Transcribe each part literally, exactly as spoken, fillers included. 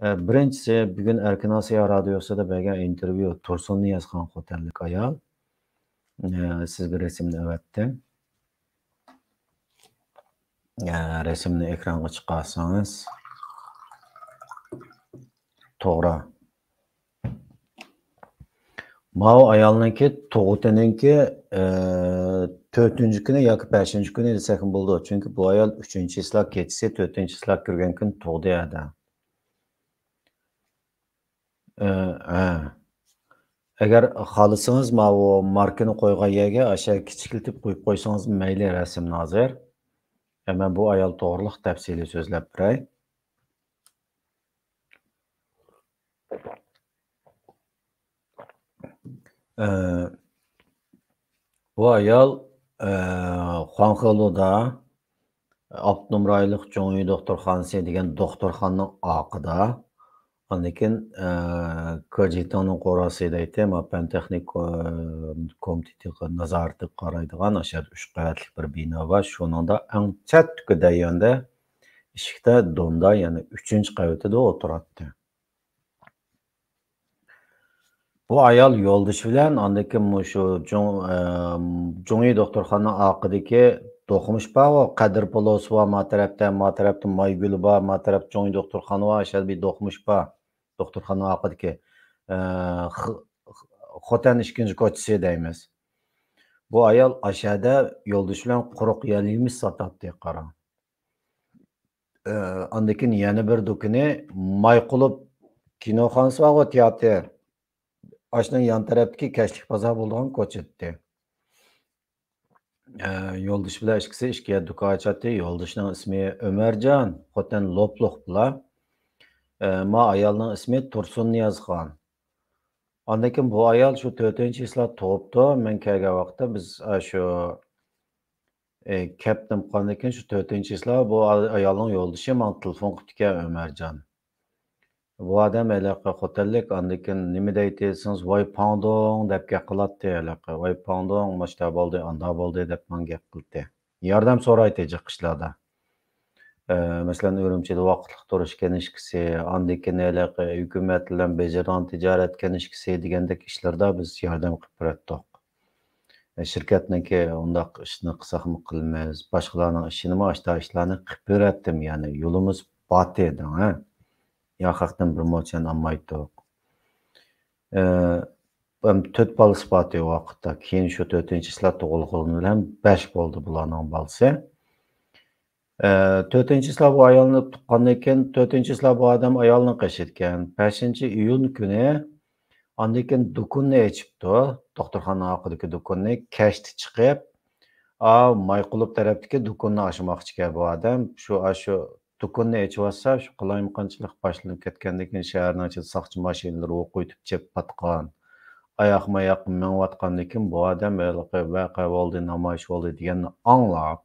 ئە، بىرىنچىسى، بۈگۈن ئەركىن ئاسىيا رادىيوسىدا بەرگەن ئىنتېرۋيۇ، تۇرسۇن نىيازخان خوتەنلىك ئايال. ئە، سىزگە رەسىمنى ئەۋەتتىم. ئە، رەسىمنى ئېكرانغا چىقارسىڭىز. توغرا. ماۋۇ ئايالنىڭكى تۇغۇتىنىڭكى، ئە، تۆتىنچى كۈنى ياكى بەشىنچى كۈنى دېسەكمۇ بولىدۇ. چۈنكى بۇ ئايال ئۈچىنچى چىسلا كېچىسى، تۆتىنچى چىسلا كىرگەن كۈنى تۇغدى ئەدە. ئە، ھە. ئەگەر خالىسىڭىز، ماۋۇ ماركىنى قويغان يەرگە ئاشۇ كىچىكلىتىپ قويۇپ قويسىڭىز مەيلى رەسىمنى ھازىر. ئە، مەن بۇ ئايال توغرىلىق تەپسىلىي سۆزلەپ بېرەي. ئە، بۇ ئايال، ئە، خۇاڭخېلۇدا ئاپتونوم رايونلۇق جۇڭيى دوختۇرخانىسى دېگەن دوختۇرخانىنىڭ ئارقىدا، ئاندىن كېيىن، ئە، كېجىتىڭنىڭ قوراسى دەيتتى، ما پەن تېخنىك، ئە، كومىتېتى نازارىتىگە قارايدىغان ئاشۇ يەردە ئۈچ قەۋەتلىك بىر بىنا بار. شۇنىڭدا ئەڭ چەتتىكى دەييەندە ئىشىكتە دوندا، يەنى ئۈچىنچى قەۋىتىدە ئولتۇراتتى. بۇ ئايال يولدىشى بىلەن ئاندىن كېيىن مۇشۇ جۇڭ-، ئە، جۇڭيى دوختۇرخانىنىڭ ئارقىدىكى دوقمۇش بارغۇ، قەدىر پولوسى بار، ما تەرەپتە، ما تەرەپتە مايگۈلى بار، ما تەرەپتە جۇڭيى دوختۇرخانا بار، ئاشۇ بىر دوقمۇش بار. دوختۇرخانا ئارقىدىكى، ئە، خ-، خ-، خوتەن ئىككىنچى كوچىسى دەيمىز. بۇ ئايال ئاشەدە يولدىشى بىلەن قۇرۇق يەل يېمىش ساتاتتى، قاراڭ. ئە، ئاندىن كېيىن يەنە بىر دۇكىنى مايقۇلۇپ كىنوخانىسى بارغۇ، تىياتىر. ئاشۇنىڭ يان تەرەپتىكى كەچلىك بازار بولىدىغان كوچىدىتى. ئە، يولدىشى بىلەن ئىككىسى ئىككى يەر دۇكان ئاچاتتى. يولدىشىنىڭ ئىسمى ئۆمەرجان، خوتەن لوپلۇق بۇلار. ئە، ما ئايالنىڭ ئىسمى تۇرسۇن نىيازخان. ئاندىن كېيىن بۇ ئايال شۇ تۆتىنچى چىسلا تۇغۇپتۇ. مەن كەلگەن ۋاقىتتا بىز، ئە، شۇ، ئە، كەپتىن قاندىن كېيىن شۇ تۆتىنچى چىسلا بۇ ئا-، ئايالنىڭ يولدىشى ماڭا تېلېفون قىپتىكەن، ئۆمەرجان. بۇ ئادەم ھېلىقى خوتەنلىك، ئاندىن كېيىن نېمە دەيتتى دېسىڭىز، ۋاي پاڭدۇڭ دەپ گەپ قىلاتتى ھېلىقى. ۋاي پاڭدۇڭ، مۇشتا بولدى، ئاندا بولدى دەپ ماڭا گەپ قىلاتتى. ياردەم سورايتتى جىق ئىشلاردا. ئە، مەسىلەن، ئۈرۈمچىدە ۋاقىتلىق تۇرۇش كىنىشكىسى، ئاندىن كېيىن ھېلىقى ھۆكۈمەت بىلەن بېجىرىدىغان تىجارەت كىنىشكىسى دېگەندەك ئىشلاردا بىز ياردەم قىلىپ بېرەتتۇق. ئە، شىركەتنىڭكى ئۇنداق ئىشنى قىلساقمۇ قىلىمىز، باشقىلارنىڭ ئىشىنىمۇ ئاشتا ئىشلارنى قىلىپ بېرەتتىم، يەنى يولىمىز باتتى دەڭ، ھە. ياخاقتىن بىر موچەن ئالمايتتۇق. ئە، ھەم تۆت بالىسى باتتى ۋاقىتتا. كېيىن شۇ تۆتىنچى چىسلا تۇغۇلغىنى بىلەن بەش بولدى بۇلارنىڭ بالىسى. ئە، تۆتىنچى چىسلا بۇ ئايالنى تۇغقاندىن كېيىن، تۆتىنچى چىسلا بۇ ئادەم ئايالنىڭ قېشىدىكەن. بەشىنچى ئىيۇن كۈنى ئاندىن كېيىن دۇكىنىنى ئېچىپتۇ، دوختۇرخانا ئارقىدىكى دۇكىنىنى. كەچتە چىقىپ، ئا، مايقۇلۇپ تەرەپتىكى دۇكىنىنى ئاچماقچىكەن بۇ ئادەم. شۇ، ئاشۇ دۇكىنىنى ئېچىۋاتسا، شۇ قالايمىقانچىلىق باشلىنىپ كەتكەندىن كېيىن، شەھەرنىڭ ئىچىدە ساقچى ماشىنىلىرى ئوق ئېتىپ چېپىپ پاتقان. ئاياقمۇ ئاياققا مېڭىۋاتقاندىن كېيىن، بۇ ئادەم ھېلىقى ۋەقە بولدى، نامايىش بولدى دېگەننى ئاڭلاپ،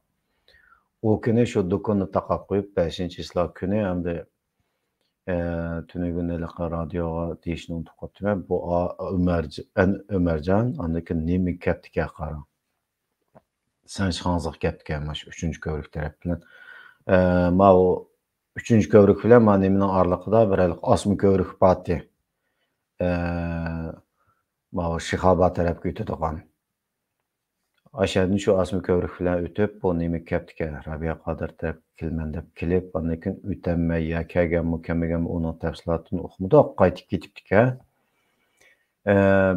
ئۇ كۈنى شۇ دۇكىنىنى تاقاپ قويۇپ، بەشىنچى چىسلا كۈنى ئەمدى، ئە، تۈنۈگۈن ھېلىقى رادىيوغا دېيىشنى ئۇنتۇپ قاپتىمەن. بۇ ئا-، ئۆمەرج-، ئەن-، ئۆمەرجان، ئاندىن كېيىن نېمە كەپتىكەن قاراڭ. سەن ئىشخانىڭىزغا كەپتىكەن، مانا شۇ ئۈچىنچى كۆۋرۈك تەرەپ بىلەن. ئە، ماۋۇ ئۈچىنچى كۆۋرۈك بىلەن مانا نېمىنىڭ ئارىلىقىدا بىر ھېلىقى ئاسما كۆۋرۈك بارتى. ئە، ماۋۇ شىخاباد تەرەپكە ئۆتىدىغان. ئاشەدىن شۇ ئاسما كۆۋرۈك بىلەن ئۆتۈپ، بۇ نېمە كەپتىكەن، رابىيە قادىر تەرەپكە كېلىمەن دەپ كېلىپ، ئاندىن كېيىن ئۆتەممەن يا كەلگەنمۇ، كەلمىگەنمۇ، ئۇنىڭ تەپسىلاتىنى ئۇقمىدۇق، قايتىپ كېتىپتىكەن. ئە،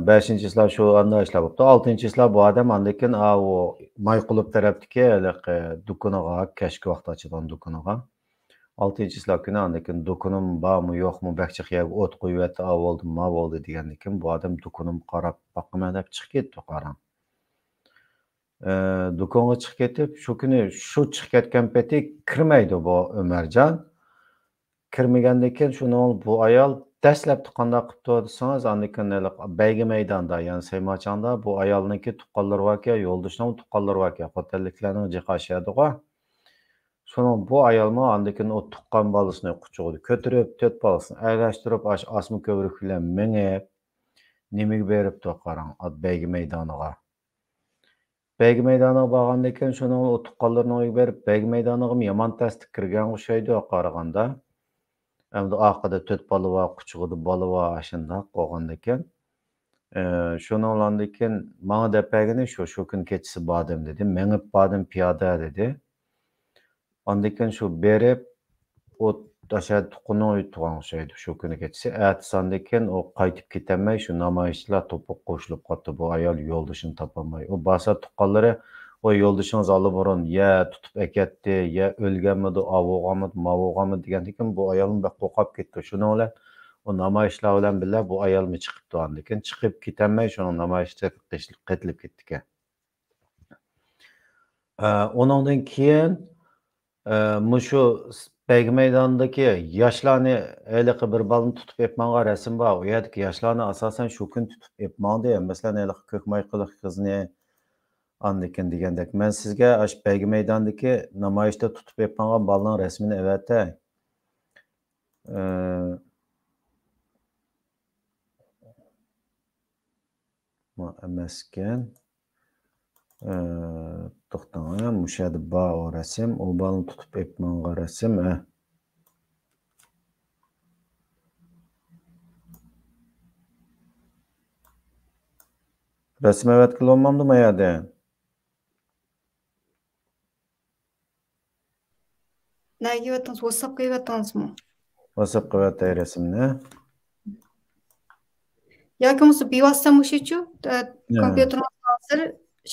بەشىنچى چىسلا شۇ ئانداق ئىشلار بوپتۇ. ئالتىنچى چىسلا بۇ ئادەم ئاندىن كېيىن، ئاۋۇ مايقۇلۇپ تەرەپتىكى ھېلىقى دۇكىنىغا، كەچكى ۋاقىت ئاچىدىغان دۇكىنىغا. ئالتىنچى چىسلا كۈنى ئاندىن كېيىن دۇكىنىم بارمۇ، يوقمۇ، بەك جىق يەرگە ئوت قويۇۋەتتى، ئا بولدى، ما بولدى دېگەندىن كېيىن، بۇ ئادەم دۇكىنىمغا قاراپ باقىمەن دەپ چىقىپ كېتىپتۇ، قاراڭ. ئە، دۇكانغا چىقىپ كېتىپ، شۇ كۈنى شۇ چىقىپ كەتكەن پېتى كىرمەيدۇ بۇ ئۆمەرجان. كىرمىگەندىن كېيىن شۇنىڭ بۇ ئايال دەسلەپتە قانداق قىپتۇ دېسىڭىز، ئاندىن كېيىن ھېلىقى بەيگە مەيدانىدا، يەنى سەيماچاڭدا بۇ ئايالنىڭكى تۇغقانلىرى باركەن، يولدىشىنىڭ تۇغقانلىرى باركەن، خوتەنلىكلەرنىڭ جىق ئاشەدىغۇ. شۇنىڭ بۇ ئايالمۇ ئاندىن كېيىن ئۇ تۇغقان بالىسىنى قۇچىقىدا كۆتۈرۈپ، تۆت بالىسىنى ئەگەشتۈرۈپ، ئاش-، ئاسما كۆۋرۈك بىلەن مېڭىپ، نېمىگە بېرىپتۇ قاراڭ، ئات بەيگە مەيدانىغا. بەيگە مەيدانىغا بارغاندىن كېيىن، شۇنىڭ ئۇ تۇغقانلىرىنىڭ ئۆيىگە بېرىپ، بەيگە مەيدانىغىمۇ يامان تەستە كىرگەن ئوخشايدۇ قارىغاندا. ئەمدى ئارقىدا تۆت بالا بار، قۇچىقىدا بالا بار، ئاشۇنداق بولغاندىكىن. ئە، شۇنىڭ بىلەن كېيىن ماڭا دەپ بەرگىنى شۇ، شۇ كۈنى كېچىسى باردىم دېدى. مېڭىپ باردىم پىيادە دېدى. ئاندىن كېيىن شۇ بېرىپ، ئۇ ئاشۇ تۇغقىنىنىڭ ئۆيىدە تۇرغان ئوخشايدۇ شۇ كۈنى كېچىسى. ئەتىسى ئاندىن كېيىن ئۇ قايتىپ كېتەلمەي، شۇ نامايىشچىلار توپىغا قوشۇلۇپ قاپتۇ، بۇ ئايال يولدىشىنى تاپالماي. ئۇ بارسا تۇغقانلىرى، ئۇ يولدىشىڭىز ئاللىبۇرۇن يا تۇتۇپ ئەكەتتى، يا ئۆلگەنمىدۇ، ئاۋۇغانمىدۇ، ماۋۇغانمىدۇ دېگەندىن كېيىن بۇ ئايالمۇ بەك قورقۇپ كېتىپتۇ. شۇنىڭ بىلەن ئۇ نامايىشلار بىلەن بىللە بۇ ئايالمۇ چىقىپتۇ. ئاندىن كېيىن چىقىپ كېتەلمەي، شۇنىڭ نامايىشىدا قېتىلىپ كېتىپتىكەن. ئە، ئۇنىڭدىن كېيىن، ئە، مۇشۇ س-، بەيگە مەيدانىدىكى ياشلارنى، ھېلىقى بىر بالىنى تۇتۇپ ئېلىپ ماڭغان رەسىم بار. ئۇ يەردىكى ياشلارنى ئاساسەن شۇ كۈنى تۇتۇپ ئېلىپ ماڭدى. مەسىلەن، ھېلىقى كۆك مايكىلىق قىزنى، ئاندىن كېيىن دېگەندەك، مەن سىزگە ئاشۇ بەيگە مەيدانىدىكى نامايىشتا تۇتۇپ ئېلىپ ماڭغان بالىنىڭ رەسىمىنى ئەۋەتەي. ئە، ما ئەمەسكەن. ئە، توختاڭ، ھە، مۇشۇ يەردە بار ئۇ رەسىم، ئۇ بالىنى تۇتۇپ ئېلىپ ماڭغان رەسىم، ھە. رەسىم ئەۋەتكىلى بولمامدۇ ما يەردە؟ نەگە ئېۋەتتىڭىز؟ ۋاتساپقا ئېۋەتتىڭىزمۇ؟ ۋاتساپقا ئەۋەتەي رەسىمنى. ياكى بولمىسا بىۋاسىتە مۇشۇچۇ، ئە، يا. كومپيۇتېرىڭىزدا ھازىر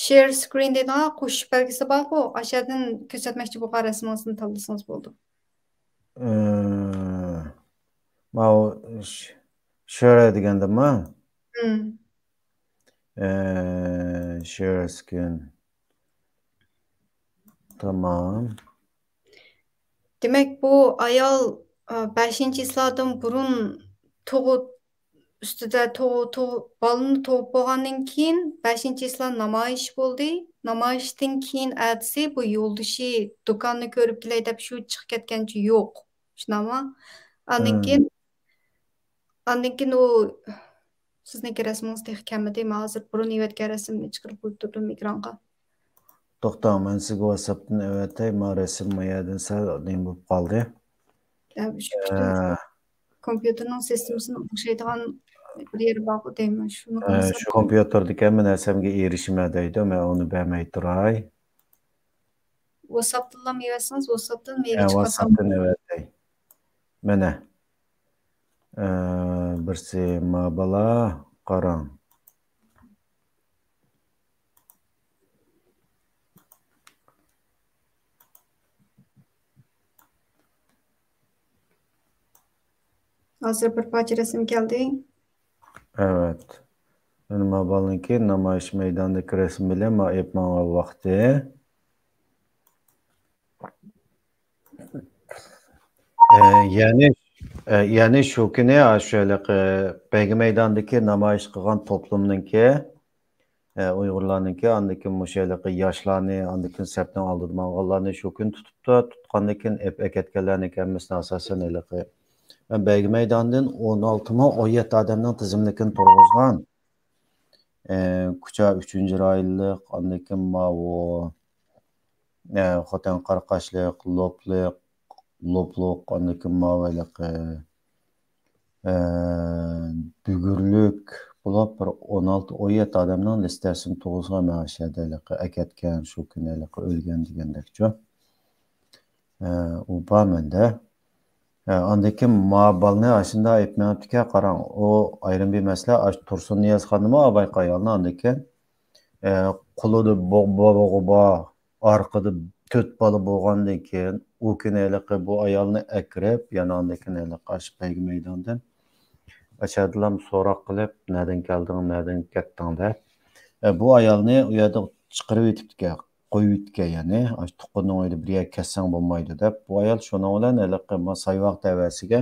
شېر سكرىن دەيدىغان قوشۇش بەلگىسى بارغۇ، ئاشۇ يەردىن كۆرسەتمەكچى بولغان رەسىمىڭىزنى تاللىسىڭىز بولىدۇ. ئە، ماۋۇ ش-، شېر دېگەندىمۇ؟ ھىم. ئە، شېر سكرىن. تامام. دېمەك، بۇ ئايال، ئە، بەشىنچى چىسلادىن بۇرۇن تۇغۇت ئۈستىدە تۇغ-، تۇغ-، بالىنى تۇغۇپ بولغاندىن كېيىن، بەشىنچى چىسلا نامايىش بولدى. نامايىشتىن كېيىن ئەتىسى بۇ يولدىشى دۇكاننى كۆرۈپ كېلەي دەپ شۇ چىقىپ كەتكەنچە يوق. شۇنداقمۇ؟ ئاندىن ھىم. كېيىن، ئاندىن كېيىن ئۇ سىزنىڭكى رەسىمىڭىز تېخى كەلمىدى. مەن ھازىر بۇرۇن ئېۋەتكەن رەسىمنى چىقىرىپ قويۇپ تۇردۇم ئېكرانغا. توختاڭ، مەن سىزگە ۋاتساپتىن ئەۋەتەي. ما رەسىم ما يەردىن سەل نېمە بولۇپ قالدى. ئە، شۇ پۈتۈن ئە. كومپيۇتېرنىڭ سىستېمىسىنى ئوخشايدىغان بىر يېرى بارغۇ دەيمەن. شۇنى ئە، قىلمىسام. شۇ كومپيۇتېردىكى مەن رەسىمگە ئېرىشىمەن دەيدۇ. مەن ئۇنى بەرمەي تۇراي. ۋاتساپتىنلا يېۋەتسىڭىز، ۋاتساپتىن ھە، مېگە چىقارسام. ۋاتساپتىن ئەۋەتەي. مانا. ئە، بىرسى ما بالا، قاراڭ. ھازىر بىر پارچە رەسىم كەلدى. ئەۋەت. مانا ما بالىنىڭكى نامايىش مەيدانىدىكى رەسىم بىلەن ما ئېلىپ ماڭغان ۋاقتى. ئە، يەنى، ئە، يەنى شۇ كۈنى، ئاشۇ ھېلىقى بەيگە مەيدانىدىكى نامايىش قىلغان توپلۇمنىڭكى، ئە، ئۇيغۇرلارنىڭكى، ئاندىن كېيىن مۇشۇ ھېلىقى ياشلارنى، ئاندىن كېيىن سەپنىڭ ئالدىدا ماڭغانلارنى شۇ كۈنى تۇتۇپتۇ. تۇتقاندىن كېيىن ئەپ-، ئەكەتكەنلەرنىڭكى ھەممىسىنى ئاساسەن ھېلىقى، مەن بەيگە مەيدانىدىن ئون ئالتىمۇ، ئون يەتتە ئادەمنىڭ تىزىملىكىنى تۇرغۇزغان. ئە، كۇچا ئۈچىنچى رايونلۇق، ئاندىن كېيىن ماۋۇ، ئە، خوتەن قاراقاشلىق، لوپلۇق، لوپلۇق، ئاندىن كېيىن ماۋۇ ھېلىقى، ئە، دۈگۈرلۈك بولۇپ، بىر ئون ئالتە، ئون يەتتە ئادەمنىڭ لىستەسىنى تۇرغۇزغان مەن ئاشۇ يەردە ھېلىقى ئەكەتكەن، شۇ كۈنى ھېلىقى ئۆلگەن دېگەندەكچۇ. ئە، ئۇ بار مەندە. ئە، ئاندىن كېيىن ما بالىنى ئاشۇنداق ئېلىپ مېڭىپتىكەن، قاراڭ، ئۇ ئايرىم بىر مەسىلە. ئاشۇ تۇرسۇن نىيازخاننىمۇ ئاۋاي قايالنى ئاندىن كېيىن، ئە، قولىدا بو-، بوغۇغا بار، ئارقىدا تۆت بالا بولغاندىن كېيىن، ئۇ كۈنى ھېلىقى بۇ ئايالنى ئەكىرىپ، يەنە ئاندىن كېيىن ھېلىقى ئاشۇ بەيگە مەيدانىدىن ئاشۇ يەردىلا سوراق قىلىپ، نەدىن كەلدىڭ، نەدىن كەتتىڭ دەپ. ئە، بۇ ئايالنى ئۇ يەردە چىقىرىۋېتىپتىكەن، قويۇۋېتىپتىكەن، يەنى، ئاشۇ تۇغقىنىڭ ئۆيىدە بىر يەرگە كەتسەڭ بولمايدۇ دەپ. بۇ ئايال شۇنىڭ بىلەن ھېلىقى ما سايۋاق تەۋەسىگە،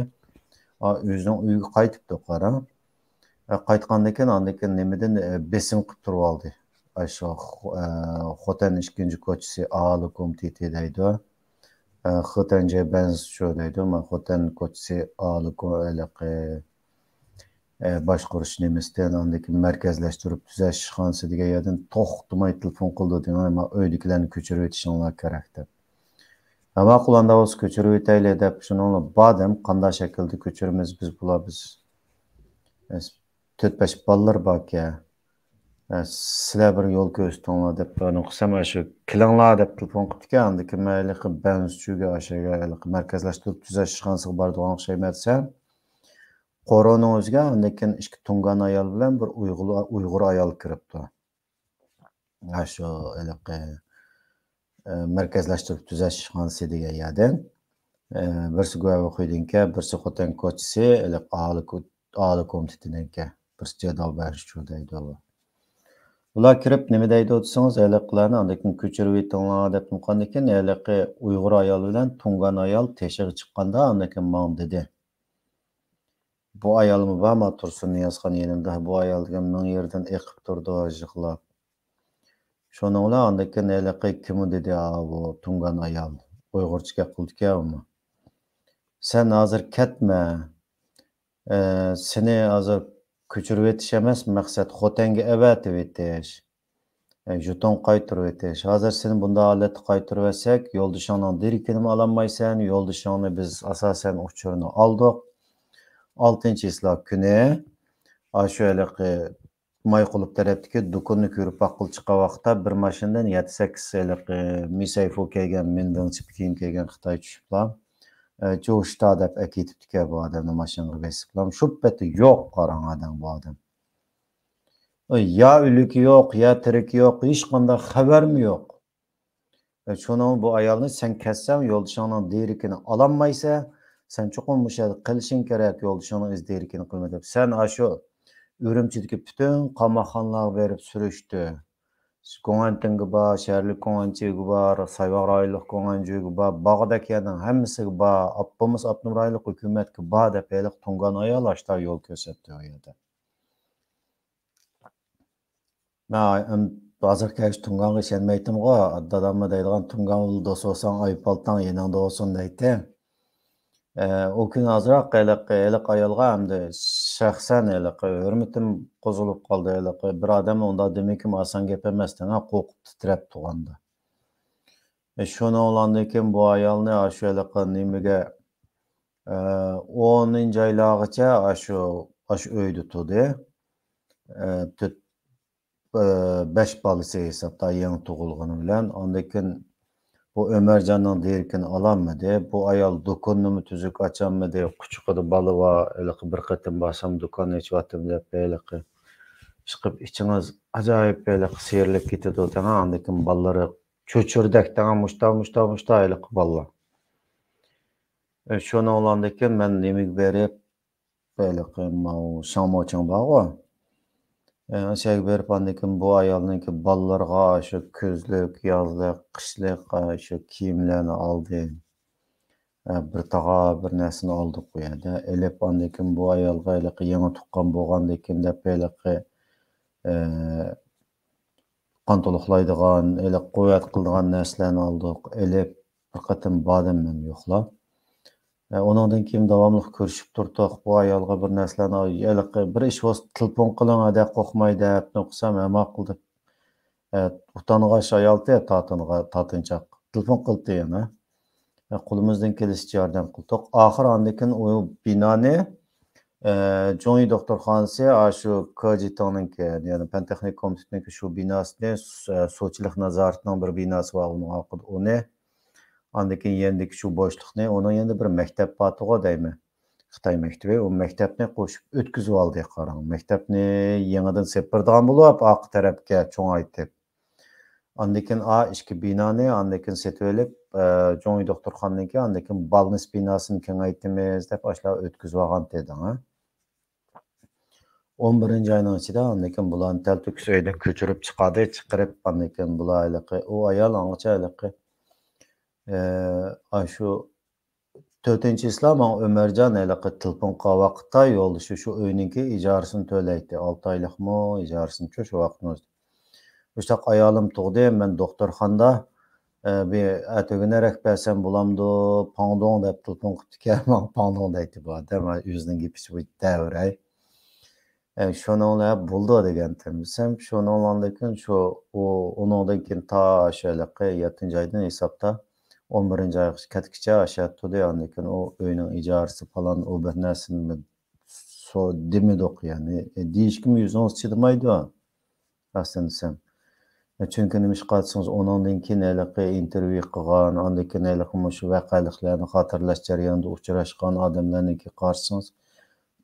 ئا، ئۆزىنىڭ ئۆيىگە قايتىپتۇ، قاراڭ. ئە، قايتقاندىن كېيىن، ئاندىن كېيىن نېمىدىن، ئە، بېسىم قىلىپ تۇرۇۋالدى. ئاشۇ، ئە، خوتەن ئىككىنچى كوچىسى ئاھالە كومىتېتى دەيدۇ. ئە، خوتەن جەي بەنزچۇ دەيدۇ. ما خوتەن كوچىسى ئاھالە كو-، ھېلىقى، ئە، باشقۇرۇش نېمىسىدىن، ئاندىن كېيىن مەركەزلەشتۈرۈپ تۈزەش ئىشخانىسى دېگەن يەردىن توختىماي تېلېفون قىلىدۇ دېگەن، ما ئۆيدىكىلەرنى كۆچۈرۈۋېتىشىڭلار كېرەك دەپ. ماقۇل، ئاندا بولسا كۆچۈرۈۋېتەيلى دەپ، شۇنىڭ بىلەن بار دەم، قانداق شەكىلدە كۆچۈرىمىز بىز، بۇلار بىز، ئە، تۆت بەش بالىلىرى باركەن. ئە، سىلەر بىر يول كۆرسىتىڭلار دەپ، ئانا قىلسام، ئاشۇ كېلىڭلار دەپ تېلېفون قىپتىكەن. ئاندىن كېيىن مەن ھېلىقى بەنزىچۈگە، ئاشۇ ھېلىقى مەركەزلەشتۈرۈپ تۈزەش ئىشخانىسىغا بارىدىغان ئوخشايمەن دېسەم، قورۇنىڭ ئۆزىگە ئاندىن كېيىن ئىككى تۇڭگان ئايال بىلەن بىر ئۇيغۇر، ئۇيغۇر ئايال كىرىپتۇ. ئاشۇ ھېلىقى، ئە، مەركەزلەشتۈرۈپ تۈزەش ئىشخانىسى دېگەن يەردىن. ئە، بىرسى گۇەنۋېخۇيدىنكەن، بىرسى خوتەن كوچىسى، ھېلىقى ئاھالى كو-، ئاھالى كومىتېتىدىنكەن، بىرسى جېداۋ بەنشۇ دەيدۇ بۇ. بۇلار كىرىپ نېمە دەيدۇ دېسىڭىز، ھېلىقىلارنى ئاندىن كېيىن كۆچۈرۈۋېتىڭلار دەپ تۇرغاندىن كېيىن، ھېلىقى ئۇيغۇر ئايال بىلەن تۇڭگان ئايال تېشىغا چىققاندا، ئاندىن كېيىن ماڭا دېدى. بۇ ئايالمۇ بارما تۇرسۇن نىيازخان يېنىمدا؟ بۇ ئايال دېگەن مىڭ يېرىدىن ئېقىپ تۇرىدۇ، يىغلاپ. شۇنىڭ بىلەن ئاندىن كېيىن ھېلىقى كىمۇ دېدى، ئاۋۇ تۇڭگان ئايال، ئۇيغۇرچە گەپ قىلىدىكەن ئۇمۇ. سەن ھازىر كەتمە. ئە، سېنى ھازىر كۆچۈرۈۋېتىش ئەمەس مەقسەت، خوتەنگە ئەۋەتىۋېتىش. ئە، ژېتون قايتۇرۇۋېتىش. ھازىر سېنى بۇنداق ھالەتتە قايتۇرۇۋەتسەك، يولدىشىڭنىڭ دېرىكىنىمۇ ئالالمايسەن. يولدىشىڭنى بىز ئاساسەن ئۇچۇرىنى ئالدۇق. ئالتىنچى چىسلا كۈنى ئاشۇ ھېلىقى مايقۇلۇپ تەرەپتىكى دۇكىنىنى كۆرۈپ باققىلى چىققان ۋاقىتتا، بىر ماشىنىدىن يەتتە سەككىز ھېلىقى مىسەيفۇ كىيگەن، مىندىڭ تىپى كىيىم كىيگەن خىتاي چۈشۈپلا، ئە، جوشتا دەپ ئەكېتىپتىكەن بۇ ئادەمنى ماشىنىغا بېسىپلا. شۇ پېتى يوق، قاراڭ ئادەم بۇ ئادەم. يا ئۆلۈكى يوق، يا تىرىكى يوق، ھېچقانداق خەۋەرمۇ يوق. شۇنىڭ بۇ ئايالنى سەن كەتسەڭ، يولدىشىڭنىڭ دېرىكىنى ئالالمايسەن، سەن چوقۇم مۇشۇ يەردە قېلىشىڭ كېرەك، يولدىشىڭنىڭ ئىز دېرىكىنى قىلما دەپ. سەن ئاشۇ ئۈرۈمچىدىكى پۈتۈن قاماقخانىلارغا بېرىپ سۈرۈشتۈر. گوڭئەنتىڭگە بار، شەھەرلىك گوڭئەنچۈگە بار، سايۋاغ رايونلۇق گوڭئەنچۈگە بار، بارغۇدەك يەرنىڭ ھەممىسىگە بار، ئاپتوبۇس ئاپتونوم رايونلۇق ھۆكۈمەتكە بار دەپ ھېلىقى تۇڭگان ئايال ئاشتا يول كۆرسەتتى ئۇ يەردە. مەن ھازىر كەچ تۇڭگانغا ئىشەنمەيتتىمغۇ، داداممۇ دەيدىغان، تۇڭگان بىلەن دوست بولساڭ، ئايپالتاڭ يېنىڭدا بولسۇن دەيتتى. ئە، ئۇ كۈن ئازراق ھېلىقى، ھېلىقى ئايالغا ئەمدى شەخسەن ھېلىقى ھۆرمىتىم قوزغىلىپ قالدى. ھېلىقى بىر ئادەم ئۇنداق دېمىكىم ئاسان گەپ ئەمەس دەڭ، قورقۇپ تىترەپ تۇرغاندا. ئە، شۇنىڭ بىلەن كېيىن بۇ ئايالنى ئاشۇ ھېلىقى نېمىگە، ئە، ئونىنچى ئايلارغىچە ئاشۇ، ئاشۇ ئۆيدە تۇردى. ئە، تۆت، ئە، بەش بالىسى ھېسابتا يېڭى تۇغۇلغىنى بىلەن. ئاندىن كېيىن بۇ ئۆمەرجاننىڭ دېرىكىنى ئالالمىدى. بۇ ئايال دۇكىنىنىمۇ تۈزۈك ئاچالمىدى. قۇچىقىدا بالا بار. ھېلىقى بىر قېتىم بارسام دۇكان ئېچىۋاتىمەن دەپ ھېلىقى ئىشقىپ ئىچىڭىز ئاجايىپ ھېلىقى سىيرىلىپ كېتىدۇ دەڭ. ئاندىن كېيىن بالىلىرى چۆچۈردەك دەڭ، مۇشتا، مۇشتا، مۇشتا ھېلىقى بالىلار. ئە، شۇنىڭ بىلەن كېيىن مەن نېمىگە بېرىپ، ھېلىقى ماۋۇ شاڭمۇچىڭ بارغۇ. ئە، ئەشەگە بېرىپ، ئاندىن كېيىن بۇ ئايالنىڭكى بالىلىرىغا شۇ كۈزلۈك، يازلىق، قىشلىق، ئە، شۇ كىيىملەرنى ئالدى. ئە، بىر تاغا بىر نەرسىنى ئالدۇق بۇ يەردە. ئېلىپ، ئاندىن كېيىن بۇ ئايالغا ھېلىقى يېڭى تۇغقان بولغاندىن كېيىن دەپ ھېلىقى، ئە، قان تولۇقلايدىغان، ھېلىقى قۇۋۋەت قىلىدىغان نەرسىلەرنى ئالدۇق. ئېلىپ، بىر قېتىم باردىم مەن يوقلاپ. ئە، ئۇنىڭدىن كېيىن داۋاملىق كۆرۈشۈپ تۇردۇق. بۇ ئايالغا بىر نەرسىلەرنى، ھېلىقى بىر ئىش بولسا تېلېفون قىلىڭ، ھەدە قورقماي دەپ، نوقۇسام، ھە، ماقۇل دەپ، ئە، ئۇتانغاچ ئايالتى، تاتىنغا، تاتىنچاق. تېلېفون قىلدى يەنە. ئە، قولىمىزدىن كېلىشىچە ياردەم قىلدۇق. ئاخىر ئاندىن كېيىن ئۇ بىنانى، ئە، جۇڭيى دوختۇرخانىسى، ئاشۇ كېجىتىڭنىڭكى، يەنى پەن تېخنىك كومىتېتىنىڭكى شۇ بىناسىنى، سۇ-، ئە، سۇچىلىق نازارىتىنىڭ بىر بىناسى بار، ئۇنىڭ ئارقىدا ئۇنى. ئاندىن كېيىن يېنىدىكى شۇ بوشلۇقنى، ئۇنىڭ يېنىدا بىر مەكتەپ بارتىغۇ دەيمەن. خىتاي مەكتىپى، ئۇ مەكتەپنى قوشۇپ ئۆتكۈزۈۋالدى، قاراڭ. مەكتەپنى يېڭىدىن سېپىرىدىغان بولۇپ، ئارقا تەرەپكە چوڭايتىپ. ئاندىن كېيىن ئا ئىككى بىنانى ئاندىن كېيىن سېتىۋېلىپ، ئە، جۇڭيى دوختۇرخانىنىڭكى، ئاندىن كېيىن بالنىس بىناسىنى كېڭەيتىمىز دەپ، ئاشۇلار ئۆتكۈزۈۋالغانتى دەڭ، ھە. ئون بىرىنچى ئاينىڭ ئىچىدە ئاندىن كېيىن بۇلارنى تەلتۆكۈس ئۆيدىن كۆچۈرۈپ چىقاردى، چىقىرىپ، ئاندىن كېيىن بۇلار ھېلىقى، ئۇ ئايال ئاڭغىچە ھېلىقى، ئە، ئاشۇ تۆتىنچى چىسلا ماڭا ئۆمەرجان ھېلىقى تېلېفون قىلغان ۋاقىتتا يولدىشى شۇ ئۆينىڭكى ئىجارىسىنى تۆلەيتتى. ئالتە ئايلىقمۇ ئىجارىسىنى شۇ، شۇ ۋاقىتنىڭ ئۆزىدە. مۇشۇنداق ئايالىم تۇغدى، مەن دوختۇرخانىدا، ئە، بىر ئەتىگۈنرەك بەرسەم بولامدۇ، پاڭدۇڭ دەپ تېلېفون قىپتىكەن، ماڭا پاڭدۇڭ دەيتتى بۇ ئادەم. ئۆزىنىڭ گېپىچە بۇ دەۋرەي. ئە، شۇنىڭ بىلەن بولىدۇ دېگەنتىم. دېسەم، شۇنىڭ بىلەن كېيىن شۇ، ئۇ، ئۇنىڭدىن كېيىن تا شۇ ھېلىقى يەتتىنچى ئايدىن ھېسابتا ئون بىرىنچى ئايغىچە كەتكىچە ئاشۇ يەردە تۇردى. ئاندىن كېيىن ئۇ ئۆينىڭ ئىجارىسى پالان، ئۇ بىر نەرسىنى سو-، دېمىدۇق، يەنى، ئە، دېيىشكىمۇ يۈزىڭىز چىدىمايدۇ. راستىنى دېسەم. ئە، چۈنكى نېمىشقا دېسىڭىز، ئۇنىڭدىن كېيىن ھېلىقى ئىنتېرۋيۇ قىلغان، ئاندىن كېيىن ھېلىقى مۇشۇ ۋەقەلىكلەرنى خاتىرىلەش جەريانىدا ئۇچراشقان ئادەملەرنىڭكى قارىسىڭىز،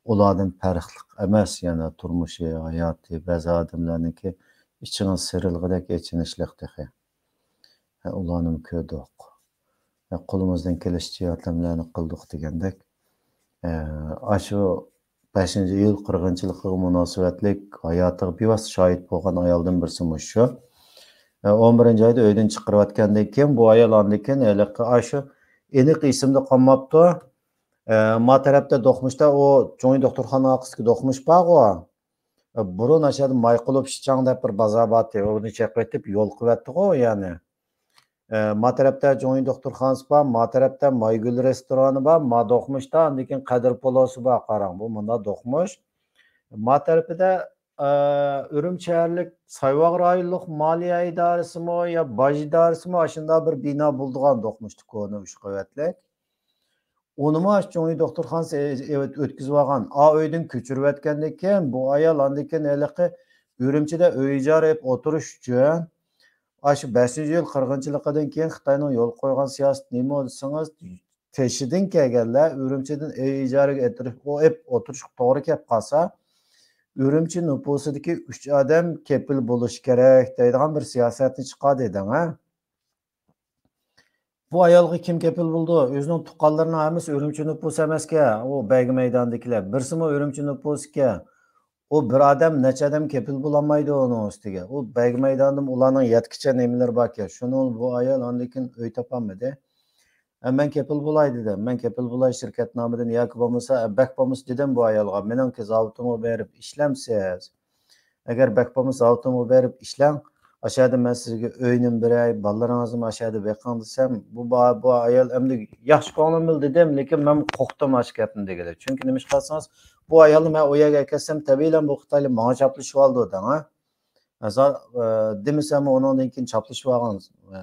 ئۇلاردىن پەرقلىق ئەمەس، يەنە تۇرمۇشى، ھاياتى، بەزى ئادەملەرنىڭكى ئىچىڭىز سىرىلغۇدەك ئېچىنىشلىق تېخى. ھە، ئۇلارنىمۇ كۆردۇق. ھە، قولىمىزدىن كېلىشىچە ياردەملەرنى قىلدۇق دېگەندەك. ھە، ئاشۇ بەشىنچى ئىيۇل قىرغىنچىلىقىغا مۇناسىۋەتلىك ھاياتىغا بىۋاسىتە شاھىت بولغان ئايالدىن بىرسى مۇشۇ. ھە، ئون بىرىنچى ئايدا ئۆيدىن چىقىرىۋەتكەندىن كېيىن بۇ ئايال ئاندىن كېيىن ھېلىقى ئاشۇ ئېنىق ئېسىمدە قالماپتۇ. ھە، ما تەرەپتە دوقمۇشتا ئۇ جۇڭيى دوختۇرخانا ئارقىسىدىكى دوقمۇش بارغۇ. بۇرۇن ئاشۇ يەردە مايقۇلۇپ شىچاڭ دەپ بىر بازار بارتى. ئۇنى چېقىۋېتىپ يول قىلىۋەتتىغۇ، يەنى. ئە، ما تەرەپتە جۇڭيى دوختۇرخانىسى بار، ما تەرەپتە مايگۈل رېستورانى بار، ما دوقمۇشتا ئاندىن كېيىن قەدىر پولوسى بار. قاراڭ، بۇ مۇنداق دوقمۇش. ما تەرىپىدە، ئە، ئۈرۈمچى شەھەرلىك سايۋاغ رايونلۇق مالىيە ئىدارىسىمۇ يا باج ئىدارىسىمۇ ئاشۇنداق بىر بىنا بولىدىغان دوقمۇشتا كونا ئۈچ قەۋەتلىك. ئۇنىمۇ ئاشۇ جۇڭيى دوختۇرخانىسى ئۆتكۈزۈۋالغان. ئا ئۆيدىن كۆچۈرۈۋەتكەندىن كېيىن، بۇ ئايال ئاندىن كېيىن ھېلىقى ئۈرۈمچىدە ئۆي ئىجارە ئېلىپ ئولتۇرۇش ئۈچۈن، ئاشۇ بەشىنچى يىل قىرغىنچىلىقىدىن كېيىن خىتاينىڭ يول قويغان سىياسىتى نېمە دېسىڭىز، تېشىدىن كەلگەنلەر ئۈرۈمچىدىن ئۆي ئىجارىگە ئېتىرىش-، ئو-، ئېپ ئولتۇرۇشقا توغرا كەپ قالسا، ئۈرۈمچى نوپۇسىدىكى ئۈچ ئادەم كېپىل بولۇشى كېرەك دەيدىغان بىر سىياسەتنى چىقاردى دەڭ، ھە؟ بۇ ئايالغا كىم كېپىل بولىدۇ؟ ئۆزىنىڭ تۇغقانلىرىنىڭ ھەممىسى ئۈرۈمچى نوپۇسى ئەمەسكەن، ئۇ بەيگە مەيدانىدىكىلەر. بىرسىمۇ ئۈرۈمچى نوپۇسىكەن. ئۇ بىر ئادەم نەچچە ئادەم كېپىل بولالمايدۇ ئۇنىڭ ئۈستىگە. ئۇ بەيگە مەيدانىدىمۇ ئۇلارنىڭ يەتكىچە نېمىلىرى باركەن. شۇنىڭ بۇ ئايال ئاندىن كېيىن ئۆي تاپالمىدى. ئە، مەن كېپىل بولاي دېدىم. مەن كېپىل بولاي شىركەتنامىدىن ياكى بولمىسا، ئە، بەك بولمىسا دېدىم بۇ ئايالغا، مېنىڭكى زاۋۇتۇمغا بېرىپ ئىشلەمسىز؟ ئەگەر بەك بولمىسا زاۋۇتۇمغا بېرىپ ئىشلەڭ. ئاشۇ يەردە مەن سىزگە ئۆينىمۇ بېرەي، بالىلىرىڭىزنىمۇ ئاشۇ يەردە بېقىڭ دېسەم، بۇ با-، بۇ ئايال ئەمدى ياخشى كۆڭلۈم بىلەن دېدىم، لېكىن مەن قورقتۇم ئاشۇ گەپنى دېگىلى. چۈنكى نېمىشقا دېسىڭىز، بۇ ئايالنى مەن ئۇ يەرگە ئەكەلسەم، تەبىئىيلا بۇ خىتايلار ماڭا چاپلىشىۋالىدۇ دەڭ، ھە؟ ئە، زا-، ئە، دېمىسەممۇ ئۇنىڭدىن كېيىن چاپلىشىۋالغان، ئە،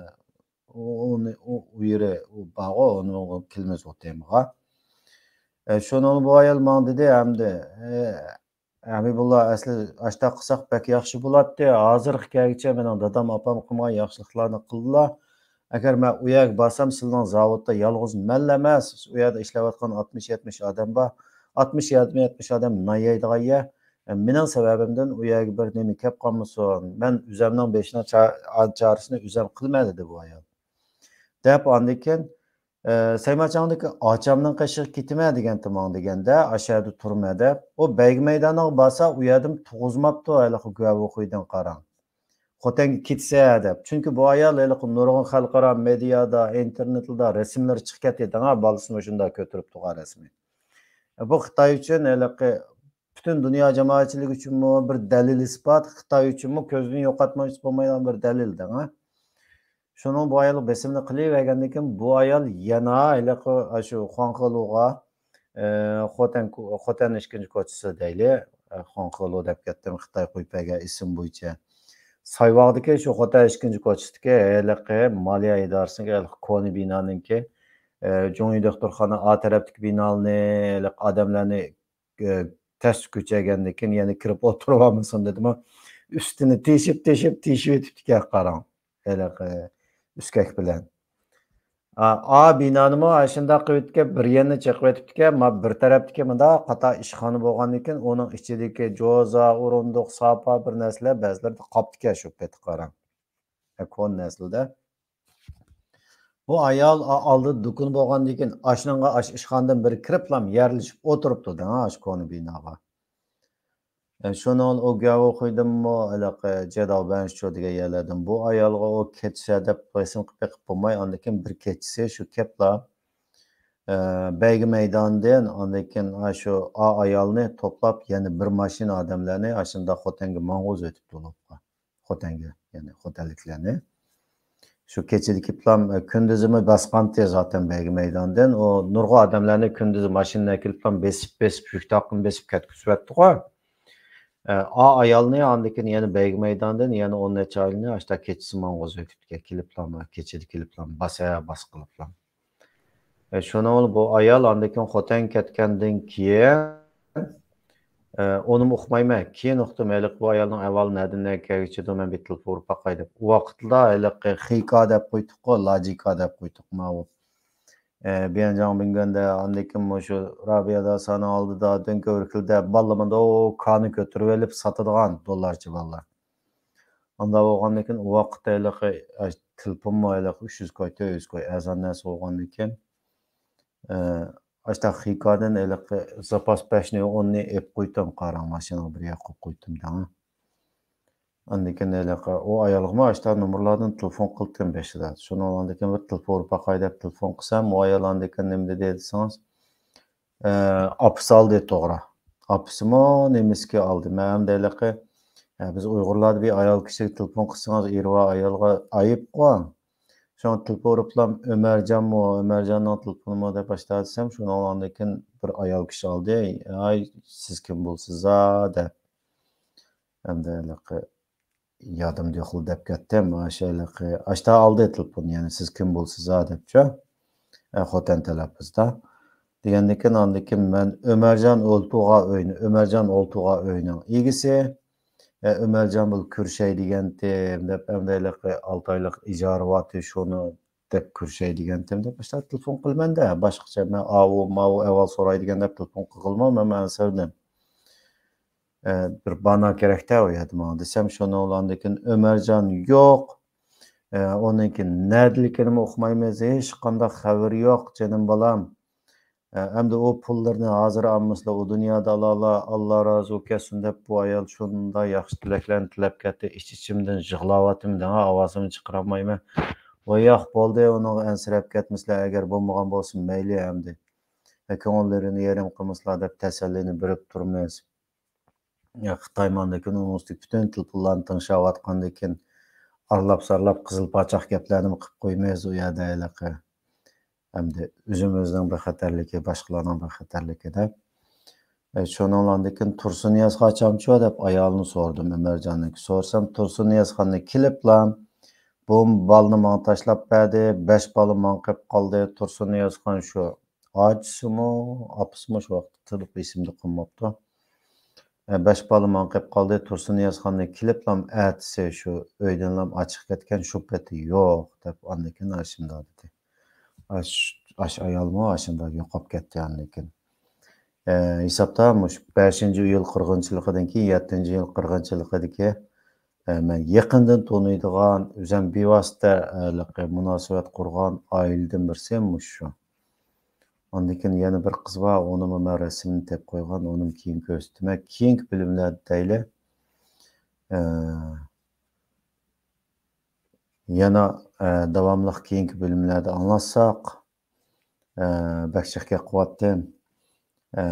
ئۇ، ئۇنى، ئۇ، ئۇ يېرى، ئۇ بارغۇ، ئۇنىڭغا كېلىمىز ئۇ تېمىغا. ئە، شۇنىڭ بۇ ئايال ماڭا دېدى، ئەمدى، ئە، ھەبىبۇللا، ئەسلى ئاشتاق قىلساق بەك ياخشى بولاتتى. ھازىرغا كەلگۈچە مېنىڭ دادام، ئاپام قىلمىغان ياخشىلىقلارنى قىلدىلا. ئەگەر مەن ئۇ يەرگە بارسام، سىلىنىڭ زاۋۇتتا يالغۇز مەنلا ئەمەس، ئۇ يەردە ئىشلەۋاتقان ئاتمىش يەتمىش ئادەم بار. ئاتمىش يەتمىش ئادەم نان يەيدىغان يەر. مېنىڭ سەۋەبىمدىن ئۇ يەرگە بىر نېمە كەپ قالمىسۇن. مەن ئۆزەمنىڭ بېشىنىڭ چا-، چارىسىنى ئۆزەم قىلىمەن، دېدى بۇ ئايال. دەپ ئاندىن كېيىن، ئە، سەيماچاڭدىكى ئاچامنىڭ قېشىغا كېتىمەن دېگەنتى ماڭا دېگەندە، ئاشۇ يەردە تۇرىمەن دەپ. ئۇ بەيگە مەيدانىغا بارسا، ئۇ يەردىمۇ تۇغۇزماپتۇ، ھېلىقى گۇەۋۇخۇيدىن قاراڭ. خوتەنگە كېتىسە دەپ. چۈنكى بۇ ئايال ھېلىقى نۇرغۇن خەلقئارا مېدىيادا، ئىنتېرنېتلاردا رەسىملىرى چىقىپ كەتتى دەڭ، بالىسىنى مۇشۇنداق كۆتۈرۈپ تۇرغان رەسىمى. بۇ خىتاي ئۈچۈن ھېلىقى پۈتۈن دۇنيا جامائەتچىلىكى ئۈچۈنمۇ بىر دەلىل ئىسپات، خىتاي ئۈچۈنمۇ كۆزدىن يوقاتمايسا بولمايدىغان بىر دەلىل دەڭ، ھە؟ شۇنىڭ بۇ ئايالغا بېسىمنى قىلىۋەرگەندىن كېيىن، بۇ ئايال يەنە ھېلىقى، ئاشۇ خۇاڭخېلۇغا، ئە، خوتەن، خوتەن ئىككىنچى كوچىسى دەيلى، ئە، خۇاڭخېلۇ دەپ كەتتىم، خىتاي قويۇپ بەرگەن ئىسىم بويىچە. سايۋاغدىكى شۇ خوتەن ئىككىنچى كوچىسىدىكى ھېلىقى مالىيە ئىدارىسىنىڭكى ھېلىقى كونا بىنانىڭكى، ئە، جۇڭيى دوختۇرخانا ئا تەرەپتىكى بىنانى، ھېلىقى ئادەملەرنى ئە، تەستە كۆچۈرگەندىن كېيىن يەنە كىرىپ ئولتۇرۇۋالمىسۇن دېدىمۇ، ئۈستىنى تېشىپ، تېشىپ، تېشىۋېتىپتىكەن قاراڭ. ھېلىقى ئۈسكەك بىلەن. ئا، ئا بىنانىمۇ ئاشۇنداق قىلىۋېتىپتىكەن، بىر يەرنى چېقىۋېتىپتىكەن، ما بىر تەرەپتىكى مۇنداق قاتار ئىشخانا بولغاندىن كېيىن، ئۇنىڭ ئىچىدىكى جوزا، ئورۇندۇق، ساپا بىر نەرسىلەر بەزىلىرىدە قاپتىكەن شۇ پېتى قاراڭ. ئە، كونا نەسىلدە. بۇ ئايال ئا-، ئالدىدا دۇكىنى بولغاندىن كېيىن، ئاشۇنىڭغا ئاش-، ئىشخانىدىن بىر كىرىپلا يەرلىشىپ ئولتۇرۇپتۇ دەڭ، ئاشۇ كونا بىناغا. ئە، شۇنىڭ ئۇ گياۋۇخۇيدىنمۇ، ھېلىقى جيەداۋبەنشۇ دېگەن يەرلەردىن بۇ ئايالغا ئۇ كەچسە دەپ بېسىم قىلىپ بېقىپ بولماي، ئاندىن كېيىن بىر كېچىسى شۇ كەپلا، ئە، بەيگە مەيدانىدىن، ئاندىن كېيىن ئاشۇ ئا-، ئايالنى توپلاپ، يەنە بىر ماشىنا ئادەملەرنى ئاشۇنداق خوتەنگە ماڭغۇزۇۋېتىپتۇ لوپقا. خوتەنگە، يەنى خوتەنلىكلەرنى. شۇ كېچىدىكى پىلان، ئە، كۈندۈزىمۇ باسقانتى زاتەن بەيگە مەيدانىدىن. ئۇ نۇرغۇن ئادەملەرنى كۈندۈزى ماشىنىنى ئەكېلىپ پىلان بېسىپ، بېسىپ، يۈك تاقىمۇ بېسىپ كەتكۈزۈۋەتتىغۇ. ئە، ئا ئايالنى ئاندىن كېيىن يەنە بەيگە مەيدانىدىن يەنە ئون نەچچە ئايالنى ئاشتا كېچىسى ماڭغۇزۇۋېتىپتىكەن، كېلىپلا، كېچىدە كېلىپلا، باسا باس قىلىپلا. ئە، شۇنىڭ بىلەن بۇ ئايال ئاندىن كېيىن خوتەن كەتكەندىن كېيىن، ئە، ئۇنىمۇ ئۇقمايمەن. كېيىن ئۇقتۇم، ھېلىقى بۇ ئايالنىڭ ئەھۋالى نەدىن نەگە كەلگۈچىدۇ، مەن بىر تېلېفون ئۇرۇپ باقاي دەپ. ئۇ ۋاقىتتا ھېلىقى خىكا دەپ قويدۇققۇ، لاجىكا دەپ قويدۇق ماۋۇ. ئە، بيەنجاڭ بىڭگۆندە، ئاندىن كېيىن مۇشۇ رابىيە داسانىڭ ئالدىدا، دۆڭكۆۋرۈكلىدە بالىلىرىدا ئۇ كانى كۆتۈرۈۋېلىپ ساتىدىغان دوللارچە بالىلار. ئاندا بولغاندىن كېيىن ئۇ ۋاقىتتا ھېلىقى، ئە، تېلېفونمۇ ھېلىقى ئۈچ يۈز كوي، تۆت يۈز كوي ئەرزان نەرسە بولغاندىن كېيىن، ئە، ئاشتا خىكادىن ھېلىقى زاپاس بەشنى، ئوننى ئېلىپ قويدۇم، قاراڭ، ماشىنىغا بىر يەرگە قويۇپ قويدۇم دەڭ. ئاندىن كېيىن ھېلىقى ئۇ ئايالغىمۇ ئاشتا نومۇرلاردىن تېلېفون قىلدىم بېشىدا. شۇنىڭ ئاندىن كېيىن بىر تېلېفون ئۇرۇپ باقاي دەپ تېلېفون قىلسام، ئۇ ئايال ئاندىن كېيىن نېمە دېدى دېسىڭىز، ئە، ئاپىسى ئالدى، توغرا. ئاپىسىمۇ نېمىسىكى ئالدى. مەن ئەمدى ھېلىقى، ئە، بىز ئۇيغۇرلاردا بىر ئايال كىشىگە تېلېفون قىلسىڭىز، ئېرى بار ئايالغا ئايىبقۇ. شۇڭا تېلېفون ئۇرۇپلام، ئۆمەرجانمۇ، ئۆمەرجاننىڭ تېلېفونىمۇ دەپ باشلاۋاتسام، شۇنىڭ ئاندىن كېيىن بىر ئايال كىشى ئالدى، ھاي، سىز كىم بولىسىز دەپ. ئەمدى ھېلىقى يادىمدا يوقلا دەپ كەتتىم. ئاشۇ ھېلىقى ئاشتا ئالدى تېلېفون، يەنى سىز كىم بولىسىز دەپچۇ. ئە، خوتەن تەلەپپۇزدا. دېگەندىكىن، ئاندىن كېيىن مەن ئۆمەرجان ئولتۇغا ئۆينى، ئۆمەرجان ئولتۇغا ئۆينىڭ ئىگىسى، ئە، ئۆمەرجان بىلەن كۆرۈشەي دېگەنتىم دەپ، ئەمدى ھېلىقى ئالتە ئايلىق ئىجارە بارتى، شۇنى دەپ كۆرۈشەي دېگەنتىم دەپ باشلاپ تېلېفون قىلىمەن-دە. باشقىچە مەن ئاۋۇ، ماۋۇ ئەھۋال سوراي دېگەن دەپ تېلېفون قىلغىلىمۇ، مەن ئەنسىرىدىم. ئە، بىر بانا كېرەكتە ئۇ يەردە ماڭا دېسەم، شۇنىڭ بىلەن ئاندىن كېيىن ئۆمەرجان يوق. ئە، ئۇنىڭكى نەدىلىكىنىمۇ ئۇقمايمىز، ھېچقانداق خەۋىرى يوق، جېنىم بالام. ئە، ئەمدى ئۇ پۇللىرىنى ھازىر ئالمىسىلا، ئۇ دۇنيادا ئالالا، ئاللا رازى كەلسۇن دەپ، بۇ ئايال شۇنداق ياخشى تىلەكلەرنى تىلەپ كەتتى، ئىچ-ئىچىمدىن يىغلاۋاتىمەن دەڭا، ئاۋازىمنى چىقىرالمايمەن. ۋاي ياق، بولدى، ئۇنىڭغا ئەنسىرەپ كەتمىسىلە، ئەگەر بولمىغان بولسا مەيلى ئەمدى. ئە، كۆڭۈللىرىنى يېرىم قىلمىسىلا دەپ تەسەللىنى بېرىپ تۇرىمىز. ئە، خىتاي ماندىكىن ئۇنىڭ ئۈستىگە پۈتۈن تېلېفونلارنى تىڭشاۋاتقاندىكىن، ئارىلاپ-سارىلاپ قىزىل پاچاق گەپلەرنىمۇ قىلىپ قويمايمىز ئۇ يەردە ھېلىقى. ئەمدى ئۆزىمىزنىڭ بىخەتەرلىكى، باشقىلارنىڭ بىخەتەرلىكى دەپ. ئە، شۇنىڭلاندىكىن تۇرسۇننىياز قاچامچۇ دەپ ئايالىنى سورىدىم، ئۆمەرجاننىڭكى. سورىسام، تۇرسۇننىياز خاننى كېلىپلا، بۇ بالىنى ماڭا تاشلاپ بەردى، بەش بالا ماڭا قېلىپ قالدى. تۇرسۇننىياز خان شۇ ئاچىسىمۇ، ئاپىسىمۇ شۇ ۋاقىتتا تولۇق ئېسىمدە قالماپتۇ. ئە، بەش بالا ماڭا قېلىپ قالدى. تۇرسۇننىياز خاننى كېلىپلام ئەتىسى شۇ ئۆيدىنلام ئاچىقىپ كەتكەن، شۇ پېتى يوق دەپ ئاندىن كېيىن ئاشۇنداق دېدى. ئاش-، ئاش ئايالمۇ ئاشۇنداق يوقاپ كەتتى ئاندىن كېيىن. ئە، ھېسابتا مۇشۇ بەشىنچى ئىيۇل قىرغىنچىلىقىدىن كېيىن، يەتتىنچى ئىيۇل قىرغىنچىلىقىدىكى، ئە، مەن يېقىندىن تونۇيدىغان، ئۆزۈم بىۋاسىتە، ئە، ھېلىقى مۇناسىۋەت قۇرغان ئائىلىدىن بىرسى مۇشۇ. ئاندىن كېيىن يەنە بىر قىز بار، ئۇنىمۇ مەن رەسىمىنى تېپىپ قويغان، ئۇنىمۇ كېيىن كۆرسىتىمەن. كېيىنكى بۆلۈملەردە دەيلى، ئە، يەنە، ئە، داۋاملىق كېيىنكى بۆلۈملەردە ئاڭلاشساق، ئە، بەك جىق گەپ قىلىۋاتتىم. ئە،